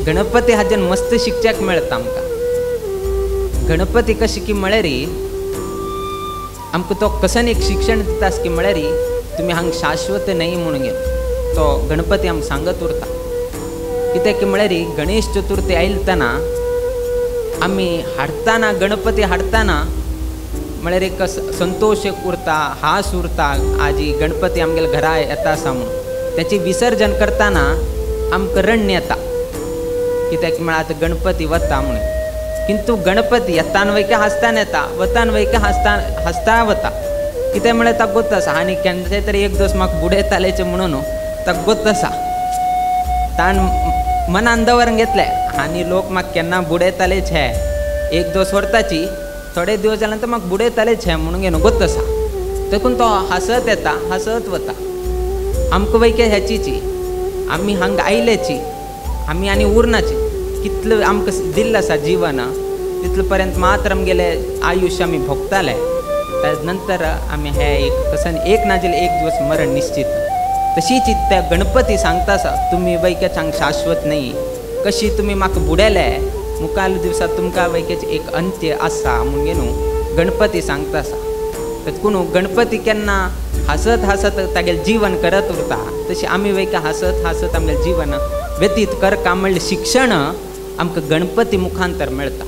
गणपती हाजेन मस्त शिकच्याक मेळता आमकां. गणपती कशी की म्हळ्यार आमकां तो कसन एक शिक्षण दिता की म्हळ्यार तुमी हांग शाश्वत न्हय म्हणून तो गणपती आमकां सांगत उरता. कित्याक की म्हळ्यार गणेश चतुर्थी आयलतना आमी हाडटाना गणपती हाडटाना म्हळ्यार एक संतोश एक उरता, हास उरता, आजी गणपती आमगेल्या घरा येता आसा म्हणून. त्याची विसर्जन करतना आमकां रण्य येता कित्याक म्हळ्यार आतां गणपती वता म्हणून. किंतु गणपती येतान वयके हांसतान येता, वतान वयके हांसता हांसता वता. कितें म्हळ्यार ताका गोत्त आसा आनी केन्ना तरी एक दोस म्हाका बुडयतालेचे म्हणून ताका गोत्त आसा. ताण मनान दवरून घेतलें आनी लोक म्हाका केन्ना बुडयतालेच हे, एक दोस व्हरताची थोडे दिवस जाल्यार तर म्हाका बुडयतालेच हे म्हणून घेवन गोत्त आसा. देखून तो हांसत येता हांसत वता. आमकां वयके ह्याचीची आमी हांगा आयलेची आमी आनी उरनाची. कितलें आमकां दिल्लें आसा जिवन तितले पर्यंत मात्र आमगेलें आयुश्य आमी भोगताले. त्याच नंतर आमी हे एक कसन एक ना जाल्यार एक दिवस मरण निश्चित. तशीच त्या गणपती सांगता आसा तुमी वैक्याच हांगा शाश्वत न्हय, कशी तुमी म्हाका बुडयले मुखार दिवसा तुमकां वैक्याच एक अंत्य आसा म्हणून न्हू गणपती सांगता आसा. तेतून गणपती केन्ना हांसत हांसत तागेलें जीवन करत उरता तशी आमी वैक्या हांसत हांसत आमगेलें जीवन व्यतीत करका म्हणलें शिक्षण आमकां गणपती मुखांतर मेळटा.